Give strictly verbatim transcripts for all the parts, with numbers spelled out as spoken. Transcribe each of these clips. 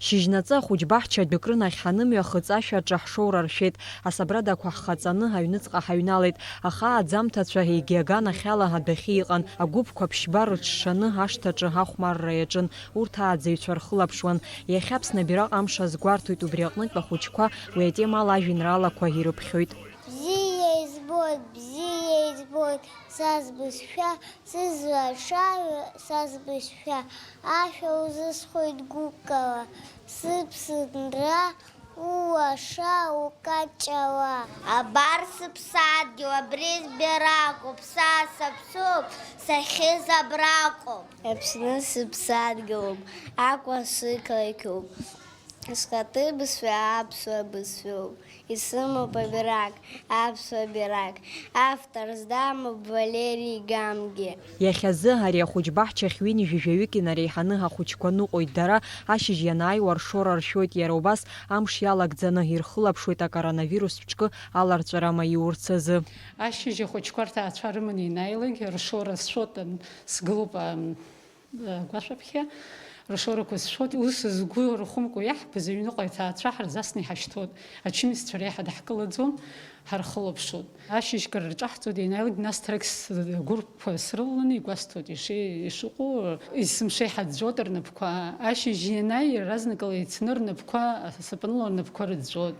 Шьыжьнаҵы ахәыҷбаҳча адәыкрынахь ҳанымҩахыҵ, ашәаҿы ҳшоура ршәеит. Асабрадақәа ҳхаҵаны аҩныҵҟа ҳаҩналеит. Аха аӡамҭацәа егьи аганахьала адәахьы иҟан. Агәыԥқәа ԥшьба рыҽшаны ашҭаҿы ахәмарра иаҿын. Урҭ ааӡаҩцәа рхылаԥшуан. Иахьа Аԥсны абираҟ амш азгәарҭоит, убри аҟнытә ахәыҷқәа уи атемала ажәеинраалақәа ирыԥхьоит. Бзиа избоит, бзиа избоит, са сбызшәа, сызлаҽаҩы, са сбызшәа, ашәа узысхоит гәыкала, сыԥсынра, улаша, укаҷала. Абар сыԥсадгьыл, абри збаракоуп, са саԥсуп, сахьыз абраҟоуп. Аԥсны сыԥсадгьылуп, Аҟәа сықалақьуп, схатәы бызшәа аԥсуа бызшәоуп, исымоуп абираҟ, аԥсуа бираҟ, автор здамоуп Валери Гамгиа. Иахьазы ари ахәыҷбаҳчахь ҩынҩажәаҩык инареиҳаны ахәыҷқәа ныҟәоит. Дара ашьыжь ианааиуа ршора ршәоит, иара убас амш иалагӡаны ирхылаԥшуеит акоронавирустә ҿкы аларҵәара маиурц азы. Ашьыжь ахәыҷқәа рҭаацәа рыманы ианааилак, ршора сшәоит, ан-, сгылоуп, ам, агәашәаԥхьа. Ршорақәа сшәоит, ус згәы рхәымкәа иаҳбаз аҩныҟа иҭаацәа ҳарзасны иҳашьҭуеит. Ачымазцәа реиҳа даҳкылаӡом, ҳархылаԥшуеит. Ашьыжь кыр рҿаҳҵоит, ианааилак, нас ҭрак с-, гәырԥқәа срылаланы игәасҭоит, иши-, ишыҟоу, есымша иҳаӡәӡәоит рнапқәа. Ашьыжь ианааи, иаразнакала еицны рнапқәа, асапаныла рнапқәа рыӡәӡәоит.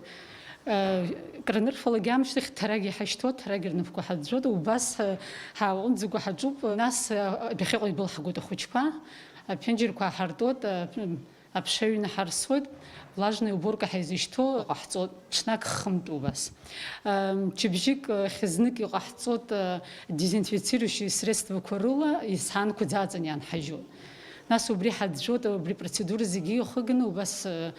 Кранырфалак аамышьҭахь ҭарак иҳашьҭуа, ҭарак рнапқәа ҳаӡәӡәоит, убас ҳа-, ҳааҟәымҵӡакәа ҳаҿуп, нас адәахьыҟа ибылҳагоит ахәыҷқәа, аԥенџьырқәа ҳартуеит, аԥша ҩны ҳарсуеит, влажная уборка ҳаизышьҭоу ҟаҳҵоит, ҽнак хынтә убас. Мчыбжьык хьызнык иҟаҳҵоит, дезинфицирующие средствақәа рыла исаанқәа ӡаҵаны иаанҳажьуеит. Нас убри ҳаӡәӡәоит, убри процедура зегьы ихыганы убас, э,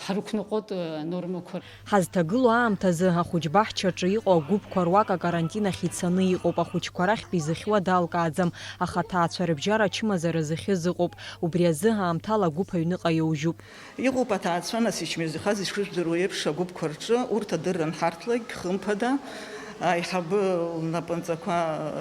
ҳрықәныҟәоит, э, нормақәа. Ҳазҭагылоу аамҭазы ахәыҷбаҳчаҿы иҟоу агәыԥқәа руак акарантин ахь ицаны иҟоуп. Ахәыҷқәа рахьтә изыхьуа далкааӡам, аха аҭаацәа рыбжьара ачымазара зыхьыз ыҟоуп. Убри азы аамҭала агәыԥ аҩныҟа иоужьуп. Иҟоуп аҭаацәа, нас, ичмазаҩхаз ишыжәдыруа еиԥш, агәыԥқәа рҿы, урҭ адырра анҳарҭлак, хымԥада, аиҳабы лнапынҵақәа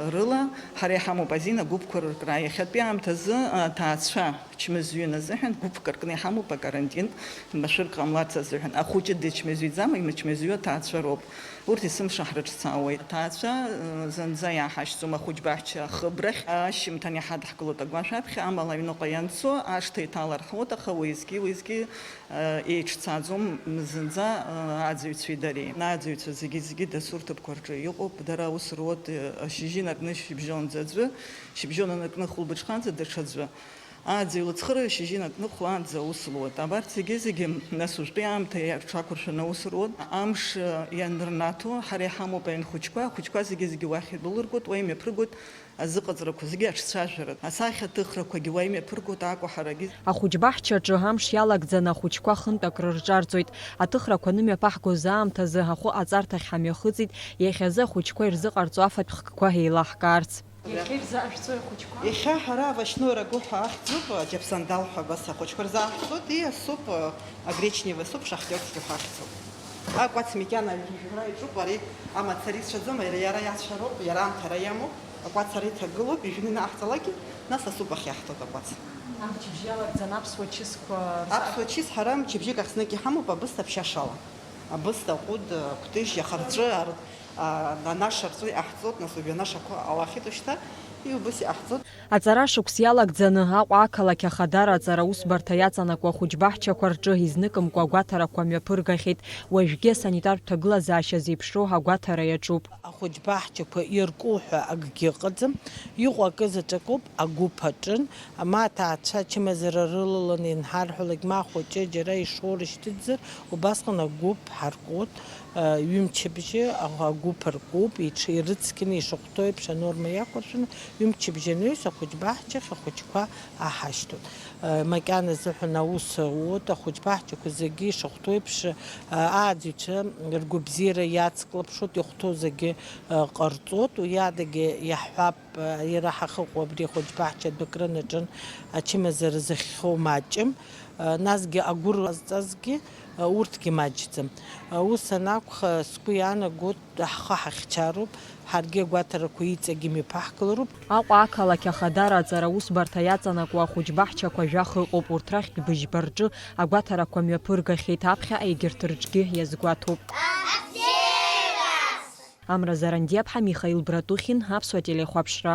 рыла, ҳара иҳамоуп азин агәыԥқәа рыркра. Иахьатәи аамҭазы аҭаацәа чмазаҩын азыҳәан гәыԥк аркны иҳамоуп акарантин, машәырк ҟамларц азыҳәан. Ахәыҷы дычмазаҩӡам, имычмазаҩу аҭаацәа роуп. Урҭ есымша ҳрыҿцаауеит. Аҭаацәа, э, зынӡа иааҳашьҭӡом ахәыҷбаҳча ахыбрахь. Ашьжьымҭан иҳадҳкылоит агәашә аԥхьа, амала аҩныҟа ианцо, ашҭа иҭаларҳауеит, аха уеизгьы, уеизгьы, э, еиҿцаӡом зынӡа, э, аӡаҩцәеи дареи. Аӡаҩцәа зегьы-зегьы дасу рҭыԥқәа рҿы иҟоуп, дара аус руеит, э, ашьыжьы инаркны шьыбжьонӡа аӡәы, шьыбжьон инаркны хәылбыҽханӡа даҽаӡәы. Аӡаҩ лыҵхыра шьыжьы инаркны хәлаанӡа аус луеит. Абарҭ зегьы-зегьы, нас, уажәтәи аамҭа иаҿақәыршәаны аус руеит. Амш, э, ианырнаҭо, ҳара иҳамоуп аҩнхәыҷқәа, ахәыҷқәа зегьы-зегьы уахь ирылыргоит, уа имҩаԥыргоит, азыҟаҵарақәа зегьы аҽцәажәаратә асахьаҭыхрақәагьы уа имҩаԥыргоит, акәаҳарагьы. Ахәыҷбаҳчаҿы амш иалагӡаны ахәыҷқәа хынтә акрырҿарҵоит. Аҭыхрақәа анымҩаԥаҳгоз аамҭазы ахәы аҵарҭахь ҳамҩахыҵит, иахьазы ахәыҷқәа ирзыҟарҵо афатә хкқәа еилаҳкаарц. Иахьа ирзаашәҵои ахәыҷқәа? Иахьа ҳара овощной рагу ҳәа ахьӡуп, џьаԥсандал ҳәа абас ахәыҷқәа рзааҳҵоит, и асуп, а, гречневый суп, шахтёрский ҳәа ахьӡуп. Акәац макьана ҩажәа иҿуп, ари амацара ицәаӡом, иара, иара иацәароуп, иара аамҭа ара иамоуп, акәац ара иҭагылоуп, ижәны ианааҳҵалакгьы, нас асуп ахь иаҳҭоит акәац. Амчыбжь иалагӡаны аԥсуа чысқәа рзы- Аԥсуа чыс ҳара мчыбжьык ахь знык иҳамоуп, абысҭа ԥшьашала. Абысҭа, аҟәыд, акәтыжь, ахарҵәы, ар-, А, анашарҵәы иҟаҳҵоит, нас, уажәы анашақәа ауахьеит уажәшьҭа, иубыс иҟаҳҵоит. Аҵара шықәс иалагӡаны Аҟәа ақалақь ахадара аҵара усбарҭа иаҵанакуа ахәыҷбаҳчақәа рҿы изныкымкәа агәаҭарақәа мҩаԥыргахьеит. Уажәгьы асанитартә ҭагылазаашьа зеиԥшроу агәаҭара иаҿуп. Ахәыҷбаҳчақәа ирку ҳәа акгьы ыҟаӡам. Иҟоу акы заҵәык ауп, агәыԥ аҿын, ма аҭаацәа ачымазара рылаланы ианҳарҳәалак, ма ахәыҷы џьара ишоура шьҭыҵзар, убасҟан агәыԥ ҳаркуеит. Ҩымчыбжьы агәыԥ ркуп, иҽ-, ирыцқьаны ишахәҭоу еиԥш анорма иақәыршәаны, ҩымчыбжьа анаҩс ахәыҷбаҳчахь ахәыҷқәа аҳашьҭуеит. Макьана азыҳәан аус уоуеит, ахәыҷбаҳчақәа зегьы ишахәҭоу еиԥш, ааӡаҩцәа ргәабзиара иацклаԥшуеит, иахәҭоу зегьы ҟарҵоит, уи адагьы иаҳҳәап, иара ҳахьыҟоу абри ахәыҷбаҳча адәыкрынаҿын ачымазара зыхьхьоу маҷым, насгьы агәыр азҵазгьы, урҭгьы маҷӡам. Ус анакәха, сгәы иаанагоит, ҳхы ҳахьчароуп, Ҳаргьы агәаҭарақәа иҵегьы мҩаԥаҳкылароуп. Аҟәа ақалақь ахадара аҵара усбарҭа иаҵанакуа ахәыҷбаҳчақәа жәаха ыҟоуп, урҭ рахьтә быжьба рҿы агәаҭарақәа мҩаԥыргахьеит, аԥхьаҟа егьырҭ рҿгьы иазгәаҭоуп. Амра Зарандиаԥҳа, Михаил Братухин, Аԥсуа телехәаԥшра.